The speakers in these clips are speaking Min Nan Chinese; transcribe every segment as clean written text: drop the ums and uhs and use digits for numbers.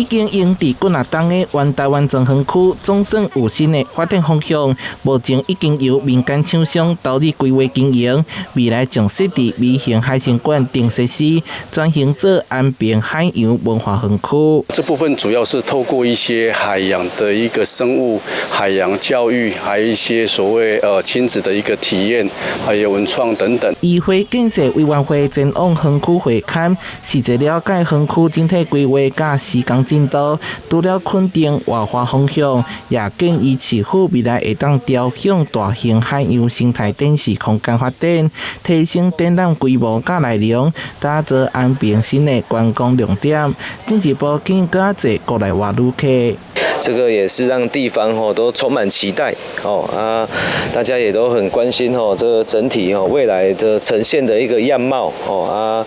經營佇幾若冬的原台灣莊園區，總算有新的發展方向。目前已經由民間廠商投入規劃經營，未來將設置微型海生館等設施，轉型做安平海洋文化園區。這部分主要是透過一些海洋的一個生物、海洋教育，還有一些所謂親子的一個體驗，還有文創等等。議會建設委員會前往園區會勘，實際了解園區整體規劃佮施工進度，除了肯定活化方向，也建議市府未來會當朝向大型海洋生態展示空間發展，提升展覽規模佮內容，打造安平新的觀光亮點，進一步吸引較濟國內外旅客。這個也是讓地方吼都充滿期待哦啊，大家也都很關心吼這個整體吼未來的呈現的一個樣貌哦啊，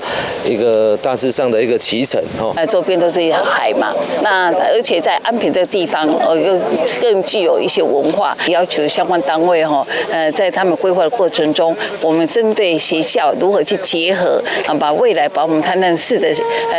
一個大致上的一個期程哦。周邊都是海嘛，那而且在安平這個地方，又更具有一些文化，要求相關單位吼，在他們規劃的過程中，我們針對學校如何去結合，啊，把未來把我們台南市的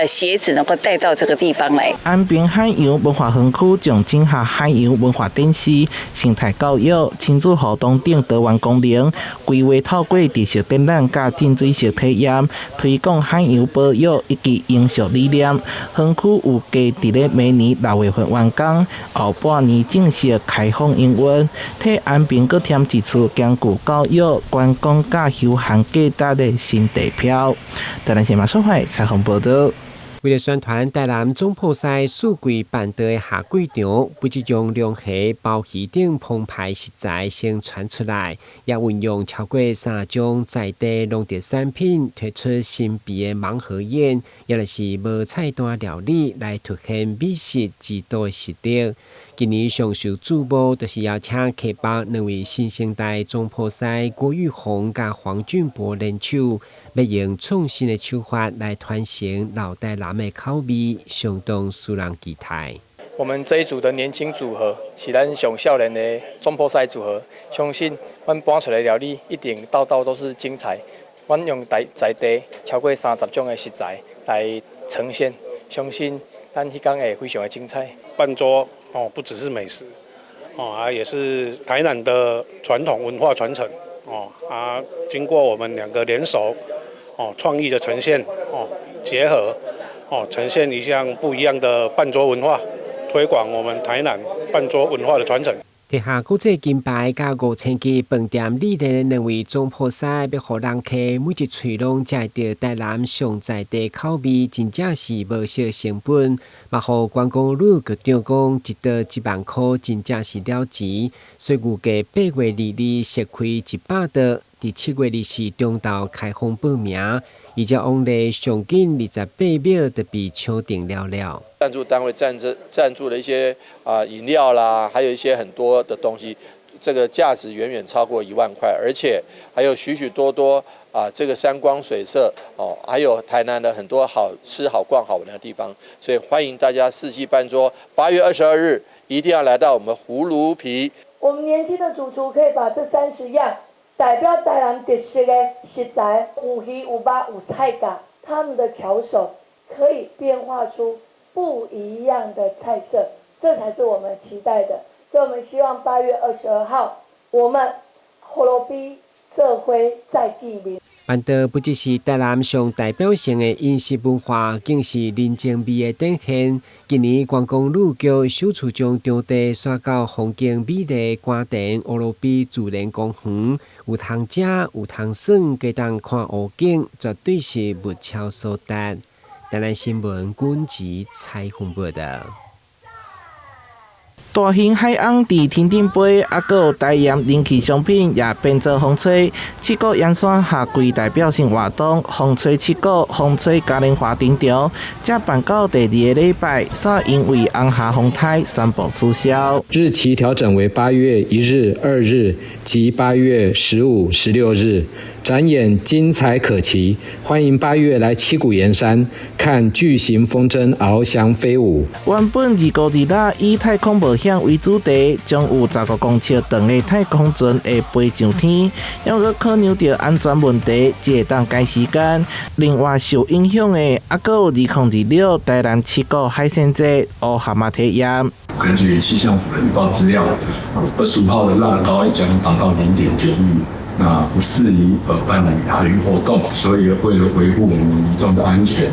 學子能夠帶到這個地方來。安平海洋文化園區將整合海洋文化展示、生態教育、親子活動等多元功能，規劃透過特色展覽佮浸水式體驗，推廣海洋保育以及永續理念。園區預計佇咧明年6月份完工，後半年正式開放營運，替安平閣添一處兼具教育、觀光佮休閒價值的新地標。台南新聞蘇慧採訪報導。為了宣傳台南總鋪師四季辦桌的夏季場，不只將龍蝦、鮑魚等澎湃食材先傳出來，也運用超過三種在地農特產品，推出神秘的盲盒宴，也就是無菜單料理，來凸顯美食之都的實力。今年上受矚目，就是邀請客北兩位新生代總鋪師郭玉紅佮黃俊博聯手，欲用創新的手法來傳承老台南的口味，相當使人期待。我們這一組的年輕組合是咱上少年的總鋪師組合，相信阮搬出來的料理一定道道都是精彩。阮用在地超過30種的食材來呈現，相信咱彼工會非常的精彩。辦桌哦，不只是美食哦，啊，也是台南的傳統文化傳承哦，啊，經過我們兩個聯手哦，創意的呈現哦，結合哦，呈現一項不一樣的辦桌文化，推廣我們台南辦桌文化的傳承。摕下國際金牌佮5000級飯店理念的兩位總鋪師，欲予人客每一喙攏食著台南上在地口味，真正是無惜成本。嘛，予觀光旅局長講，一桌1萬箍真正是了錢。所以預計8月22設開100桌，佇7月24中晝開放報名，而且往例上緊28秒就被搶訂了了。贊助單位贊助了一些啊飲料啦，還有一些很多的東西，這個價值遠遠超過1萬塊，而且還有許許多多啊這個山光水色哦，還有台南的很多好吃好逛好玩的地方，所以歡迎大家四季辦桌，8月22日一定要來到我們葫蘆皮。我們年輕的主廚可以把這30樣代表台南特色的食材，有魚有肉有菜甲，他們的巧手可以變化出不一樣的菜色，這才是我們期待的。所以，我們希望8月22號，我們葫蘆皮做伙再見面。辦桌不只是台南上代表性的飲食文化，更是人情味的展現。今年觀光旅局首次將場地徙到風景美麗的官田葫蘆埤自然公園，有通食，有通耍，閣當看湖景，絕對是物超所值。台南新聞軍籍採訪報導。大型海鰪佇天頂飛，猶閣有台鹽人氣商品也變做風吹。七股鹽山夏季代表性活動，風吹七股風吹嘉年華登場，才辦到第二个禮拜，煞因為紅霞風颱宣布取消。日期調整為8月1日、2日及8月15、16日。展演精彩可期，歡迎八月來七股鹽山看巨型風箏翱翔飛舞。原本25、26以太空模型險為主題，將有15公尺長的太空船會飛上天，猶閣考量著安全問題，才會當改時間。另外受影響的，猶閣有2026台南七股海鮮節烏蛤仔體驗。根據氣象府的預報資料，25號的浪高將達到0.9米，那不適宜辦理海域活動，所以為了維護我們民眾的安全，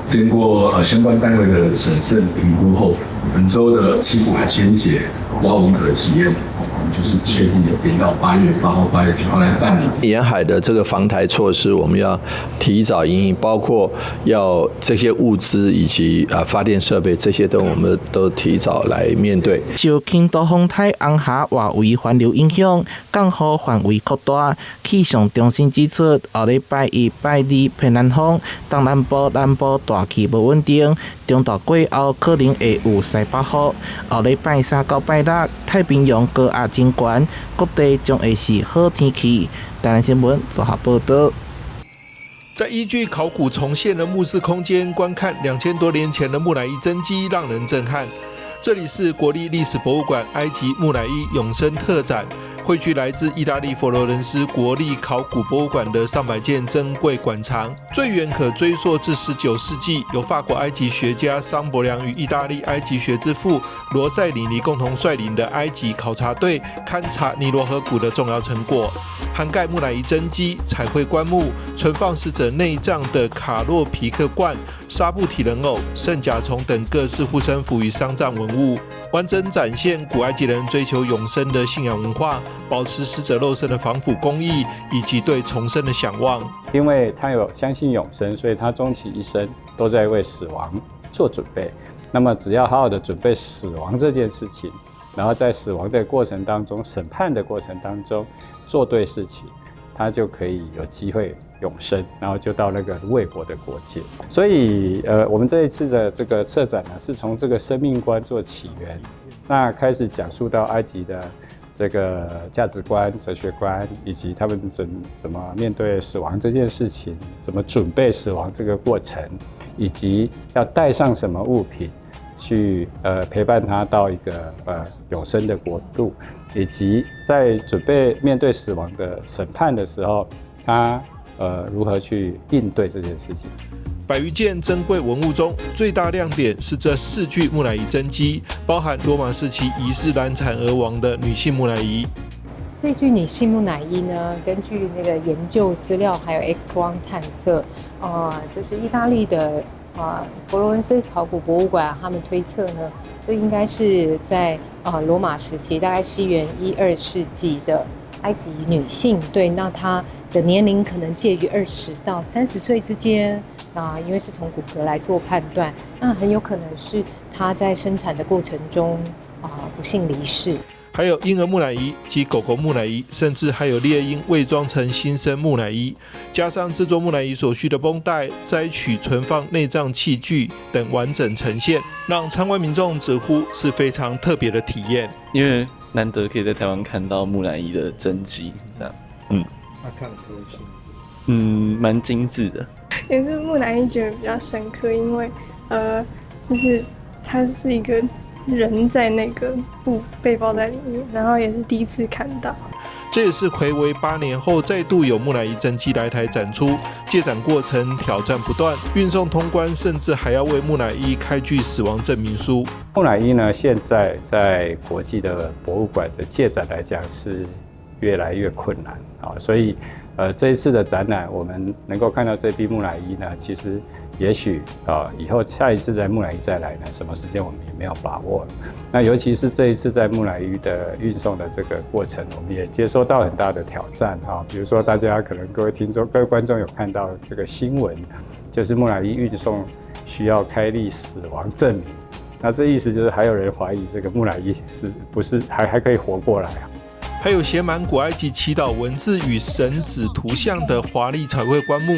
經過相關單位的審慎評估後，本週的七股海鮮節挖文蛤的體驗，我們就是確定有延到8月8號、8月9號來辦理。沿海的這個防台措施，我們要提早因應，包括要這些物資以及發電設備，這些都我們都提早來面對。受輕度風颱紅霞外圍環流影響，降雨範圍擴大。氣象中心指出，後禮拜一、拜二偏南風，東南部、南部大氣無穩定，中晝過後可能會有西北雨。後禮拜三到拜六，太平洋高壓真懸，各地將會是好天氣。台南新聞綜合報導。在依據考古重現的墓室空間觀看2000多年前的木乃伊真跡，讓人震撼。這裡是國立歷史博物館埃及木乃伊永生特展，匯聚來自意大利佛羅倫斯國立考古博物館的上百件珍貴館藏，最遠可追溯至19世紀，由法國埃及學家桑伯良與意大利埃及學之父羅塞里尼共同率領的埃及考察隊勘察尼羅河谷的重要成果，涵蓋木乃伊真跡、彩繪棺木、存放死者內臟的卡洛皮克罐、沙布提人偶、聖甲蟲等各式護身符與喪葬文物，完整展現古埃及人追求永生的信仰文化，保持死者肉身的防腐工藝，以及對重生的想望。因為他有相信永生，所以他終其一生都在為死亡做準備。那麼只要好好的準備死亡這件事情，然後在死亡的過程當中、審判的過程當中做對事情，他就可以有機會永生，然後就到那個蘆葦國的國界。所以，我們這一次的這個策展呢，是從這個生命觀做起源，那開始講述到埃及的這個價值觀、哲學觀，以及他們怎麼面對死亡這件事情，怎麼準備死亡這個過程，以及要帶上什麼物品去陪伴他到一個永生的國度，以及在準備面對死亡的審判的時候，他如何去應對這件事情。百餘件珍貴文物中，最大亮點是這四具木乃伊真跡，包含羅馬時期疑似難產而亡的女性木乃伊。這具女性木乃伊呢，根據那個研究資料還有 X 光探測，就是意大利的佛羅倫斯考古博物館，他們推測呢，這應該是在羅馬時期，大概西元1、2世紀的埃及女性。對，那她的年齡可能介於20到30歲之間。啊，因為是從骨骼來做判斷，那很有可能是她在生產的過程中不幸離世。還有嬰兒木乃伊及狗狗木乃伊，甚至還有獵鷹偽裝成新生木乃伊，加上製作木乃伊所需的繃帶、摘取存放內臟器具等完整呈現，讓參觀民眾直呼是非常特別的體驗。因為難得可以在台灣看到木乃伊的真跡，這樣，嗯，那看得開心。嗯，蠻精緻的。也是木乃伊覺得比較深刻，因為就是它是一個人在那個布被包在裡面，然後也是第一次看到。這也是睽違8年後再度有木乃伊真跡來台展出，借展過程挑戰不斷，運送通關，甚至還要為木乃伊開具死亡證明書。木乃伊呢，現在在國際的博物館的借展來講是越來越困難啊，所以這一次的展覽，我們能夠看到這批木乃伊呢，其實也許啊，以後下一次在木乃伊再來呢，什麼時間我們也沒有把握。那尤其是這一次在木乃伊的運送的這個過程，我們也接受到很大的挑戰啊。比如說，大家可能各位聽眾、各位觀眾有看到這個新聞，就是木乃伊運送需要開立死亡證明。那這意思就是還有人懷疑這個木乃伊是不是還可以活過來啊？還有寫滿古埃及祈禱文字與神祇圖像的華麗彩繪棺木，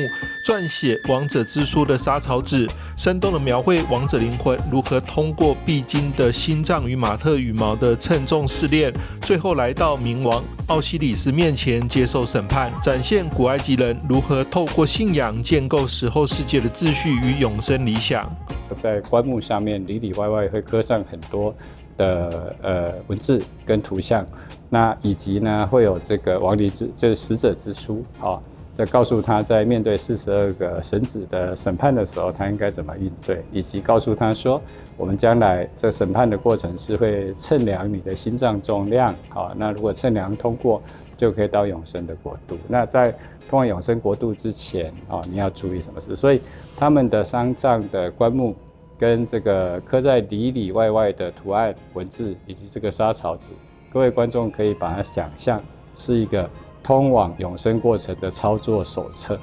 撰寫亡者之書的莎草紙，生動的描繪亡者靈魂如何通過必經的心臟與馬特羽毛的稱重試煉，最後來到冥王奧西里斯面前接受審判，展現古埃及人如何透過信仰建構死後世界的秩序與永生理想。在棺木上面裡裡外外會刻上很多的文字跟图像，那以及呢会有这个亡灵之就是死者之书，好，在告诉他在面对42个神子的审判的时候，他应该怎么应对，以及告诉他说，我们将来这审判的过程是会称量你的心脏重量，好，那如果称量通过，就可以到永生的国度。那在通往永生国度之前，啊，你要注意什么事？所以他们的丧葬的棺木跟这个刻在里里外外的图案、文字，以及这个莎草纸，各位观众可以把它想象是一个通往永生过程的操作手册。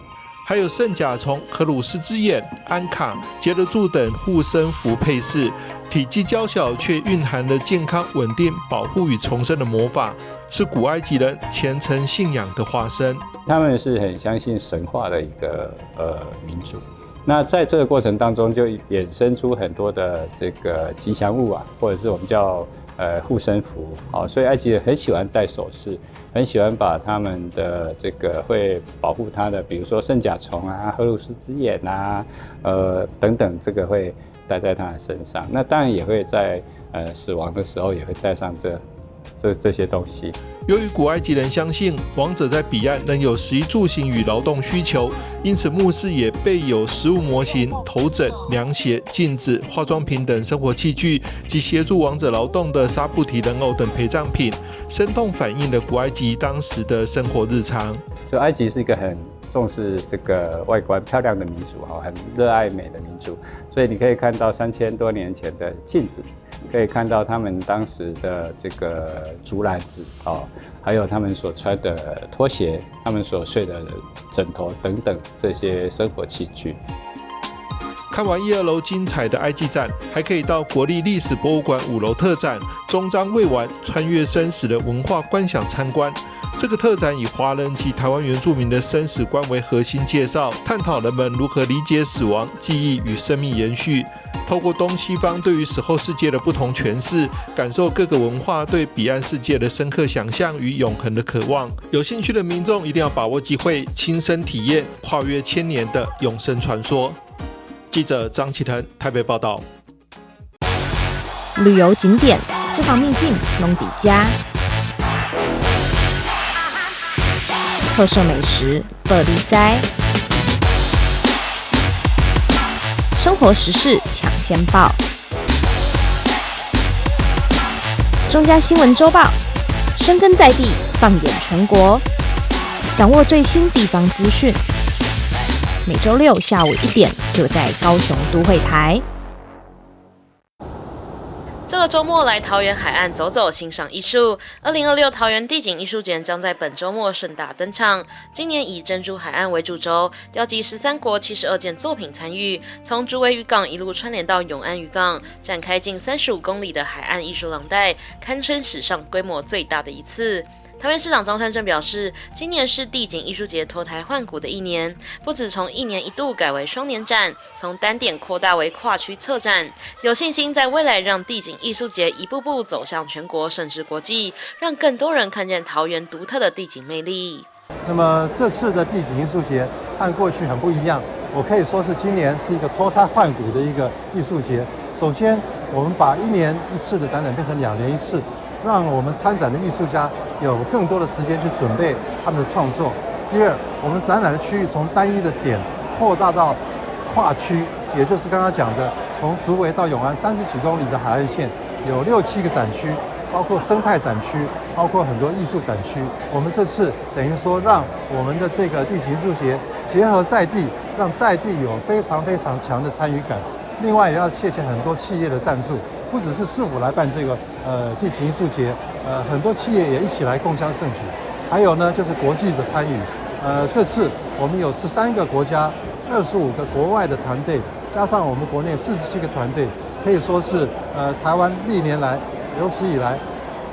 还有圣甲虫、荷鲁斯之眼、安卡、杰德柱等护身符配饰，体积娇小却蕴含了健康、稳定、保护与重生的魔法，是古埃及人虔诚信仰的化身。他们是很相信神话的一个民族。那在这个过程当中，就衍生出很多的这个吉祥物啊，或者是我们叫护身符，好，所以埃及人很喜欢戴首饰，很喜欢把他们的这个会保护他的，比如说圣甲虫啊、荷鲁斯之眼啊，等等，这个会戴在他的身上。那当然也会在死亡的时候也会带上这些东西。由于古埃及人相信亡者在彼岸能有食衣住行与劳动需求，因此墓室也备有食物模型、头枕、凉鞋、镜子、化妆品等生活器具及协助亡者劳动的纱布提人偶等陪葬品，生动反映了古埃及当时的生活日常。就埃及是一个很重视这个外观漂亮的民族哈，很热爱美的民族，所以你可以看到3000多年前的镜子。可以看到他们当时的这个竹篮子哦，还有他们所穿的拖鞋，他们所睡的枕头等等这些生活器具。看完一二楼精彩的埃及展，还可以到国立历史博物馆五楼特展《终章未完：穿越生死的文化观想》参观。这个特展以华人及台湾原住民的生死观为核心介绍，探讨人们如何理解死亡、记忆与生命延续。透过东西方对于死后世界的不同诠释，感受各个文化对彼岸世界的深刻想象与永恒的渴望。有兴趣的民众一定要把握机会，亲身体验跨越千年的永生传说。记者张启腾台北报道。旅游景点、私房秘境，拢佇遮。特色美食，报你知。生活时事抢先报，中嘉新闻周报，深耕在地，放眼全国，掌握最新地方资讯。每周六下午1点，就在高雄都会台。这个周末来桃园海岸走走，欣赏艺术。2026桃园地景艺术节将在本周末盛大登场。今年以珍珠海岸为主轴，调集13国72件作品参与，从竹围渔港一路串联到永安渔港，展开近35公里的海岸艺术廊带，堪称史上规模最大的一次。桃园市长张善政表示，今年是地景艺术节脱胎换骨的一年，不止从一年一度改为双年展，从单点扩大为跨区策展，有信心在未来让地景艺术节一步步走向全国甚至国际，让更多人看见桃园独特的地景魅力。那么这次的地景艺术节和过去很不一样，我可以说是今年是一个脱胎换骨的一个艺术节。首先，我们把一年一次的展览变成2年一次，让我们参展的艺术家有更多的时间去准备他们的创作。第二，我们展览的区域从单一的点扩大到跨区，也就是刚刚讲的，从竹围到永安30几公里的海岸线，有六七个展区，包括生态展区，包括很多艺术展区。我们这次等于说，让我们的这个地景艺术节结合在地，让在地有非常非常强的参与感。另外，也要谢谢很多企业的赞助，不只是市府来办这个地景艺术节，很多企业也一起来共襄盛举。还有呢，就是国际的参与，这次我们有13个国家、25个国外的团队，加上我们国内47个团队，可以说是台湾历年来有史以来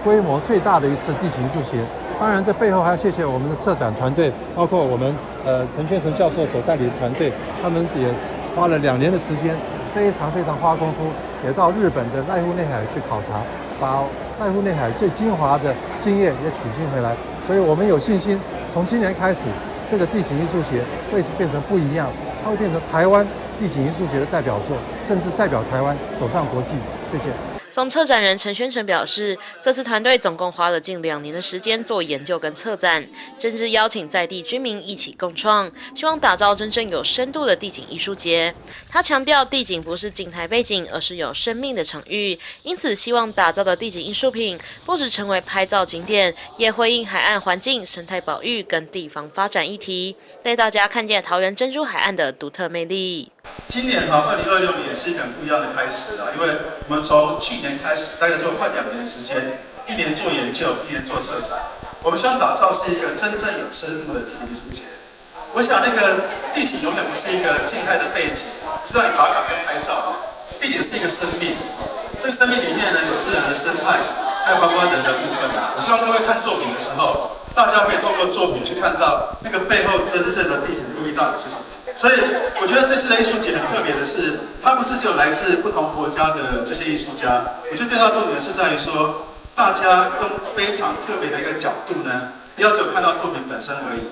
规模最大的一次地景艺术节。当然，这背后还要谢谢我们的策展团队，包括我们陈宣诚教授所带领的团队，他们也花了2年的时间，非常非常花功夫，也到日本的濑户内海去考察，把濑户内海最精华的经验也取经回来。所以我们有信心，从今年开始，这个地景艺术节会变成不一样，它会变成台湾地景艺术节的代表作，甚至代表台湾走上国际。谢谢。总策展人陈宣成表示，这次团队总共花了近2年的时间做研究跟策展，甚至邀请在地居民一起共创，希望打造真正有深度的地景艺术节。他强调，地景不是静态背景，而是有生命的场域，因此希望打造的地景艺术品不只成为拍照景点，也回应海岸环境、生态保育跟地方发展议题，带大家看见桃园珍珠海岸的独特魅力。今年哈，2026年也是一个很不一样的开始啊，因为我们从去年开始，大概做快2年时间，一年做研究，一年做策展。我们希望打造是一个真正有深度的地景艺术节。我想那个地景永远不是一个静态的背景，是让你打卡跟拍照。地景是一个生命，这个生命里面呢有自然的生态，还有包括人的部分啊。我希望各位看作品的时候，大家可以透过作品去看到那个背后真正的地景意义到底是什么。所以我觉得这次的艺术节很特别的是，它不是只有来自不同国家的这些艺术家，我觉得最大重点是在于说，大家用非常特别的一个角度呢，不要只有看到作品本身而已。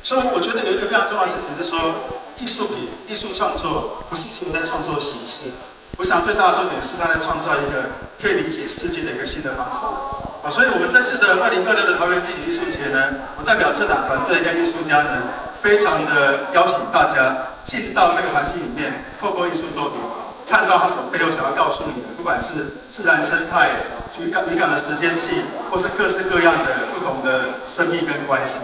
所以我觉得有一个非常重要的事情是说，艺术品、艺术创作不是只有在创作形式，我想最大的重点是它在创造一个可以理解世界的一个新的方法。所以我们这次的2026的桃园地景艺术节呢，我代表策展团队跟艺术家呢，非常的邀请大家进到这个环境里面，透过艺术作品，看到他所背后想要告诉你的，不管是自然生态、渔港的时间性，或是各式各样的不同的生命跟关系。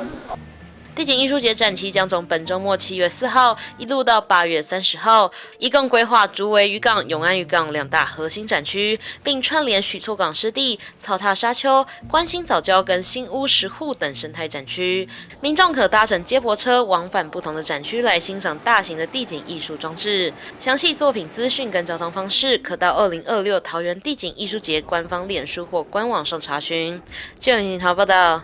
地景艺术节展期将从本周末7月4号一路到8月30号，一共规划竹围渔港、永安渔港2大核心展区，并串联许厝港湿地、草塔沙丘、关心藻礁跟新屋石沪等生态展区。民众可搭乘接驳车往返不同的展区来欣赏大型的地景艺术装置。详细作品资讯跟交通方式，可到2026桃园地景艺术节官方脸书或官网上查询。记者林涛报道。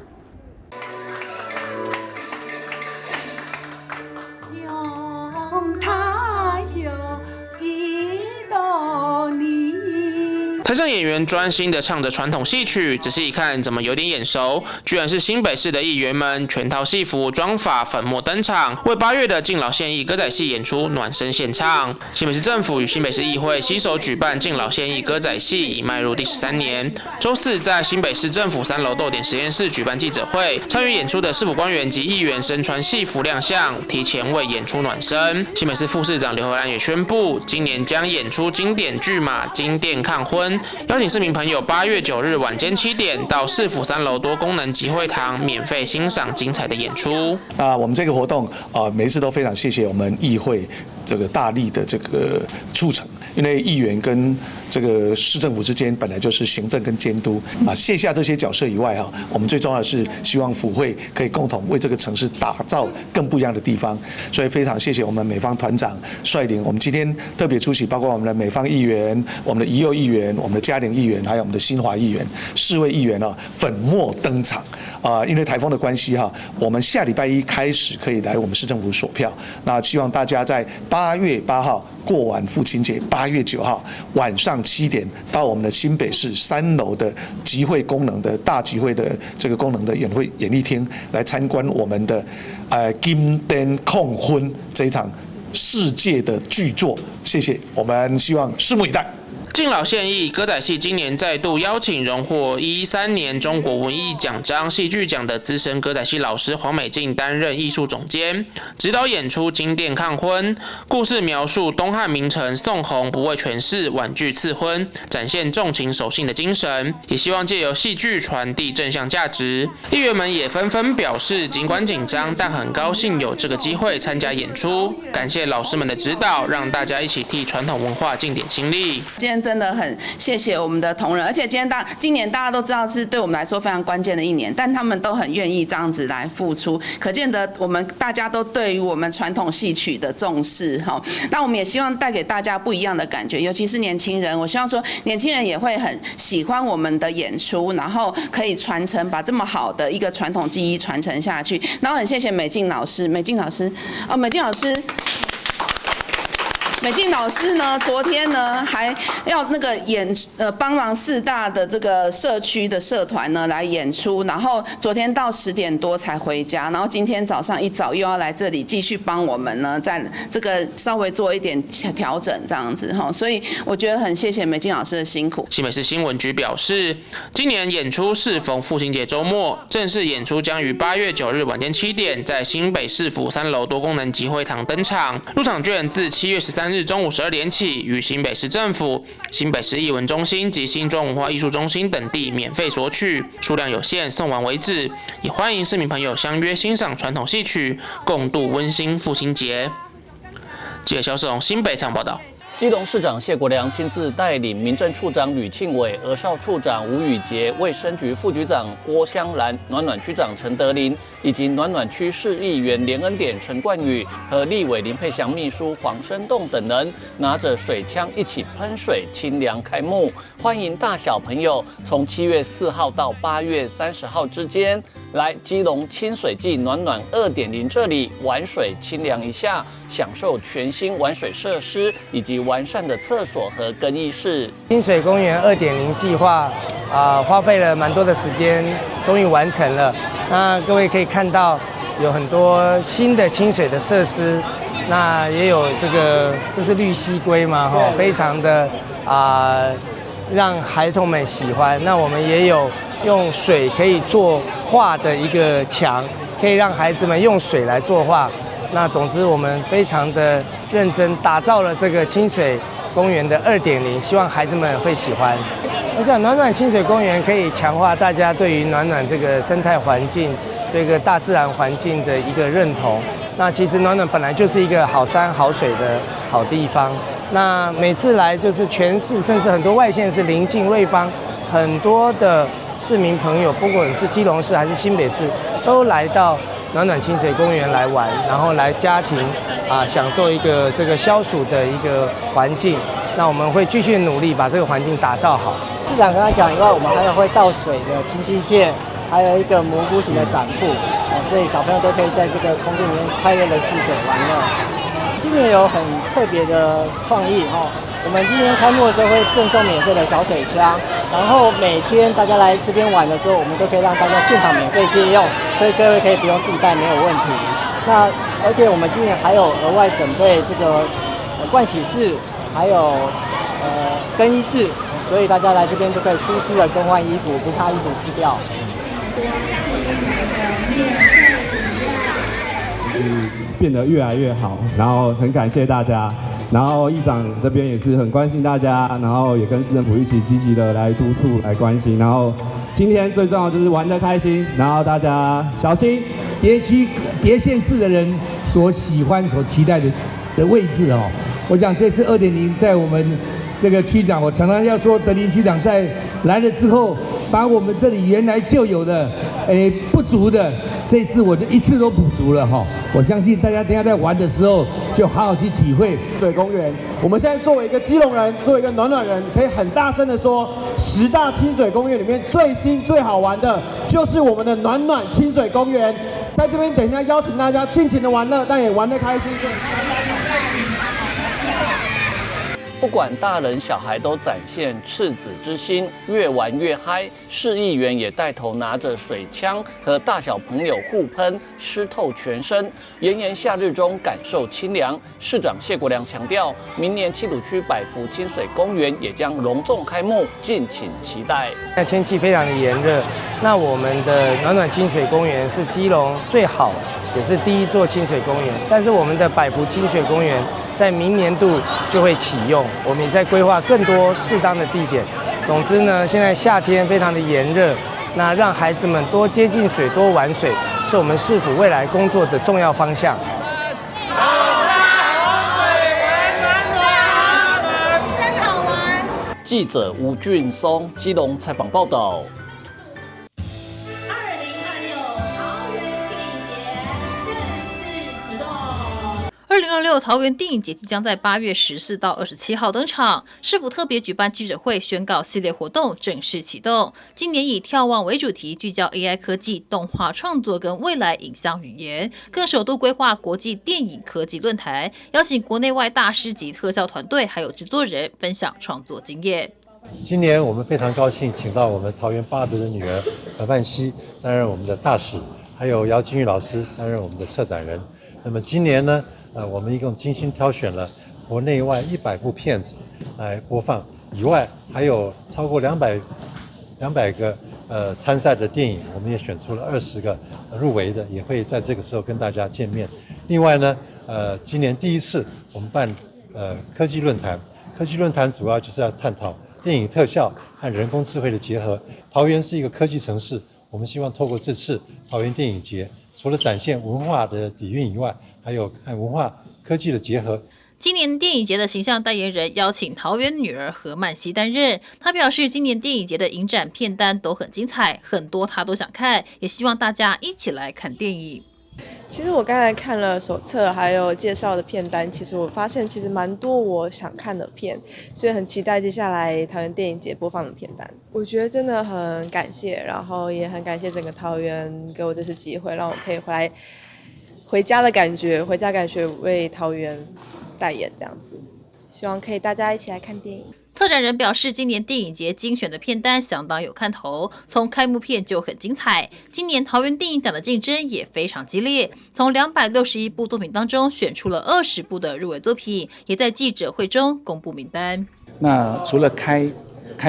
台上演员专心的唱着传统戏曲，仔细一看，怎么有点眼熟？居然是新北市的议员们全套戏服、妆发、粉墨登场，为8月的敬老献艺歌仔戏演出暖身献唱。新北市政府与新北市议会携手举办敬老献艺歌仔戏，已迈入第13年。周四在新北市政府3楼逗点实验室举办记者会，参与演出的市府官员及议员身穿戏服亮相，提前为演出暖身。新北市副市长刘和兰也宣布，今年将演出经典剧码《金殿抗婚》。邀请市民朋友8月9日晚间7点到市府3楼多功能集会堂免费欣赏精彩的演出。那我们这个活动啊，每一次都非常谢谢我们议会这个大力的这个促成，因为议员跟这个市政府之间本来就是行政跟监督啊，卸下这些角色以外哈，我们最重要的是希望府会可以共同为这个城市打造更不一样的地方，所以非常谢谢我们美方团长率领我们今天特别出席，包括我们的美方议员、我们的宜佑议员、我们的嘉玲议员，还有我们的新华议员4位议员啊，粉墨登场啊，因为台风的关系哈，我们下礼拜一开始可以来我们市政府索票，那希望大家在8月8号过完父亲节，8月9号晚上7点到我们的新北市3楼的集会功能的大集会的这个功能的演艺厅来参观我们的金殿抗婚这一场世界的巨作。谢谢，我们希望拭目以待。敬老献艺歌仔戏今年再度邀请荣获113年中国文艺奖章戏剧奖的资深歌仔戏老师黄美静担任艺术总监，指导演出《金殿抗婚》。故事描述东汉名臣宋弘不畏权势，婉拒赐婚，展现重情守信的精神，也希望借由戏剧传递正向价值。议员们也纷纷表示，尽管紧张，但很高兴有这个机会参加演出，感谢老师们的指导，让大家一起替传统文化尽点心力。真的很谢谢我们的同仁，而且今年大家都知道是对我们来说非常关键的一年，但他们都很愿意这样子来付出，可见得我们大家都对于我们传统戏曲的重视哈。那我们也希望带给大家不一样的感觉，尤其是年轻人，我希望说年轻人也会很喜欢我们的演出，然后可以传承，把这么好的一个传统技艺传承下去。然后很谢谢美静老师，美静老师哦，美静老师。美靜老師呢，昨天呢還要那個演，幫忙四大的這個社區的社團呢來演出，然後昨天到10點多才回家，然後今天早上一早又要來這裡繼續幫我們呢，在這個稍微做一點調整這樣子哈，所以我覺得很謝謝美靜老師的辛苦。新北市新聞局表示，今年演出適逢父親節週末，正式演出將於8月9日晚間7點，在新北市府3樓多功能集會堂登場。入場券自7月13日中午12點起，於新北市政府、新北市藝文中心及新莊文化藝術中心等地免費索取，數量有限，送完為止。也歡迎市民朋友相約欣賞傳統戲曲，共度溫馨父親節。記者蕭世榮新北場報道。基隆市長謝國樑親自帶領民政處長呂慶偉、兒少處長吳宇傑、衛生局副局長郭香蘭、暖暖區長陳德林，以及暖暖區市議員連恩典陳冠宇和立委林沛祥秘書黃生棟等人，拿着水槍一起噴水清涼開幕，歡迎大小朋友從7月4號到8月30號之間來基隆親水季暖暖2.0這裡玩水清涼一下，享受全新玩水設施以及完善的廁所和更衣室。親水公園2.0計劃啊，花費了蠻多的時間，終於完成了。那各位可以看到，有很多新的親水的設施，那也有這個，這是綠蠵龜嘛，哈，非常的讓孩童們喜歡。那我們也有用水可以作畫的一個牆，可以讓孩子們用水來作畫。那總之，我們非常的認真打造了這個親水公園的2.0，希望孩子們會喜歡。我想暖暖親水公園可以強化大家對於暖暖這個生態環境、這個大自然環境的一個認同。那其實暖暖本來就是一個好山好水的好地方。那每次來就是全市，甚至很多外縣市鄰近瑞芳，很多的市民朋友，不管是基隆市還是新北市，都來到暖暖親水公園來玩，然後來家庭啊享受一個這個消暑的一個環境。那我們會繼續努力把這個環境打造好。市長剛剛講以外，我們還有會倒水的清溪線，還有一個蘑菇型的傘鋪，所以小朋友都可以在這個空間裡面快樂的戲水玩樂。今年有很特別的創意哦，我們今天開幕的時候會贈送免費的小水槍，然後每天大家來這邊玩的時候，我們都可以讓大家現場免費借用，所以各位可以不用自己帶，沒有問題。那而且我們今年還有額外準備這個盥洗室，還有更衣室，所以大家來這邊都可以舒適的更換衣服，不怕衣服濕掉。變得越來越好，然後很感謝大家，然後議長這邊也是很關心大家，然後也跟市政府一起積極的來督促、來關心，然後今天最重要就是玩得開心，然後大家小心，別區別縣市的人所喜歡、所期待的位置哦。我想這次2.0在我們這個區長，我常常要說德林區長在來了之後，把我們這裡原來就有的不足的，這次我就一次都補足了哈。我相信大家等下在玩的時候，就好好去體會。水公園，我們現在作為一個基隆人，作為一個暖暖人，可以很大聲的說，10大親水公園裡面最新最好玩的，就是我們的暖暖親水公園。在這邊等一下邀請大家盡情的玩樂，但也玩得開心。不管大人小孩都展現赤子之心，越玩越嗨。市議員也帶頭拿着水槍和大小朋友互噴，濕透全身。炎炎夏日中感受清涼。市長謝國樑強調，明年七堵區百福親水公園也將隆重開幕，敬請期待。那天氣非常的炎熱，那我們的暖暖親水公園是基隆最好，也是第一座親水公園。但是我們的百福親水公園在明年度就會啟用，我們也在規劃更多適當的地點。總之呢，現在夏天非常的炎熱，那讓孩子們多接近水、多玩水，是我們市府未來工作的重要方向。真好玩。記者吳俊松基隆採訪報道。2026桃园电影节即将在8月14到27号登场，市府特别举办记者会，宣告系列活动正式启动。今年以眺望为主题，聚焦 AI 科技、动画创作跟未来影像语言，更首度规划国际电影科技论坛，邀请国内外大师级特效团队还有制作人分享创作经验。今年我们非常高兴，请到我们桃园八德的女儿何曼希担任我们的大使，还有姚金玉老师担任我们的策展人。那么今年呢，我们一共精心挑选了国内外100部片子来播放，以外还有超过200个参赛的电影，我们也选出了20个入围的，也会在这个时候跟大家见面。另外呢，今年第一次我们办科技论坛，科技论坛主要就是要探讨电影特效和人工智慧的结合。桃园是一个科技城市，我们希望透过这次桃园电影节，除了展现文化的底蕴以外，还有和文化科技的结合。今年电影节的形象代言人邀请桃园女儿何曼希担任。她表示，今年电影节的影展片单都很精彩，很多她都想看，也希望大家一起来看电影。其实我刚才看了手册，还有介绍的片单，其实我发现其实蛮多我想看的片，所以很期待接下来桃园电影节播放的片单。我觉得真的很感谢，然后也很感谢整个桃园给我这次机会，让我可以回来回家的感觉，回家感觉为桃园代言这样子，希望可以大家一起来看电影。策展人表示，今年电影节精选的片单相当有看头，从开幕片就很精彩。今年桃园电影奖的竞争也非常激烈，从261部作品当中选出了20部的入围作品，也在记者会中公布名单。那除了开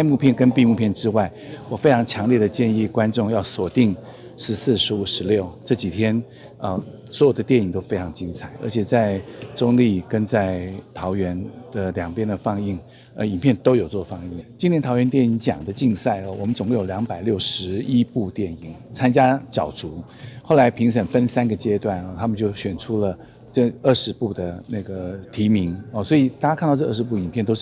幕片跟闭幕片之外，我非常强烈的建议观众要锁定14、15、16这几天，所有的电影都非常精彩，而且在中坜跟在桃园的两边的放映，影片都有做放映。今年桃园电影奖的竞赛哦，我们总共有261部电影参加角逐，后来评审分三个阶段啊，他们就选出了这二十部的那个提名哦，所以大家看到这二十部影片都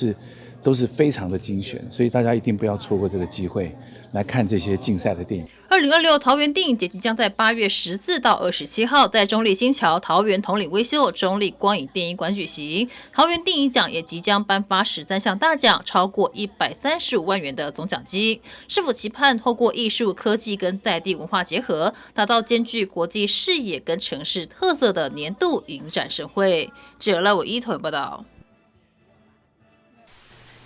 是非常的精选，所以大家一定不要错过这个机会来看这些竞赛的电影。2026桃园电影节即将在8月14到27号在中坜新桥桃园统领威秀中坜光影电影馆举行。桃园电影奖也即将颁发13项大奖，超过135万元的总奖金。市府期盼透过艺术、科技跟在地文化结合，打造兼具国际视野跟城市特色的年度影展盛会。记者赖伟一头报道。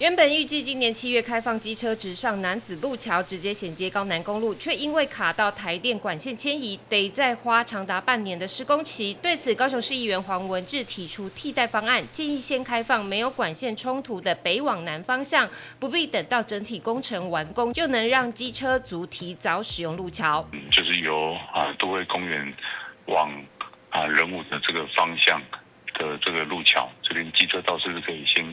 原本预计今年7月开放机车直上楠梓路桥，直接衔接高楠公路，却因为卡到台电管线迁移，得再花长达半年的施工期。对此，高雄市议员黄文志提出替代方案，建议先开放没有管线冲突的北往南方向，不必等到整体工程完工，就能让机车族提早使用路桥。就是由都会公园往仁武的这个方向的这个路桥，这边机车道是不是可以先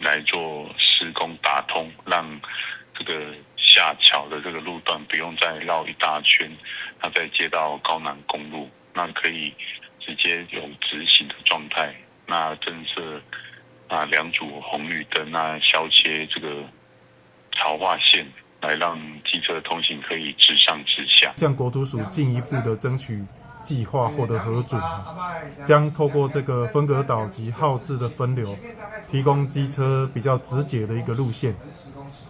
来做施工打通，让这个下桥的这个路段不用再绕一大圈，那再接到高楠公路，那可以直接有直行的状态。那增设两组红绿灯，那消切这个槽化线，来让机车通行可以直上直下。向国土署进一步的争取计划获得核准，将透过这个分隔岛及号志的分流，提供机车比较直捷的一个路线。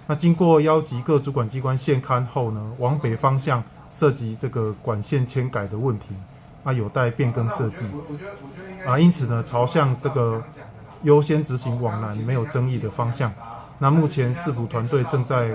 那经过邀集各主管机关现勘后呢，往北方向涉及这个管线迁改的问题，那有待变更设计。因此呢，朝向这个优先执行往南没有争议的方向。那目前市府团队正在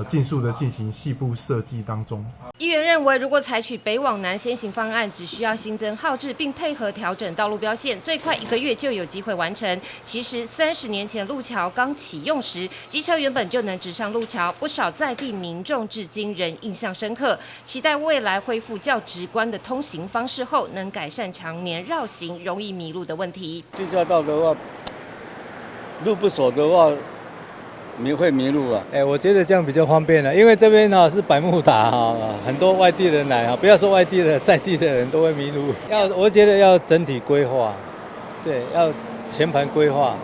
尽速的进行细部设计当中。议员认为，如果采取北往南先行方案，只需要新增号志并配合调整道路标线，最快1个月就有机会完成。其实30年前路桥刚启用时，机车原本就能直上路桥，不少在地民众至今仍印象深刻。期待未来恢复较直观的通行方式后，能改善常年绕行容易迷路的问题。地下道的话，路不熟的话，会迷路啊！哎，我觉得这样比较方便了，因为这边呢是百慕达哈，很多外地人来哈，不要说外地的，在地的人都会迷路。我觉得要整体规划，对，要全盘规划，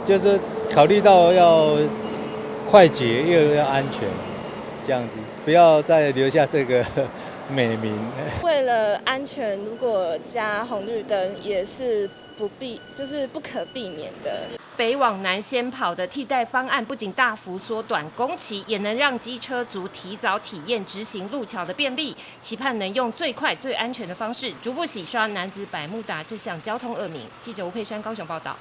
就是考虑到要快捷又要安全，这样子，不要再留下这个美名。為了安全，如果加紅綠燈也是不必，就是不可避免的。北往南先跑的替代方案，不僅大幅縮短工期，也能讓機車族提早體驗直行路橋的便利。期盼能用最快、最安全的方式，逐步洗刷楠梓百慕達這項交通惡名。記者吳佩珊高雄報道。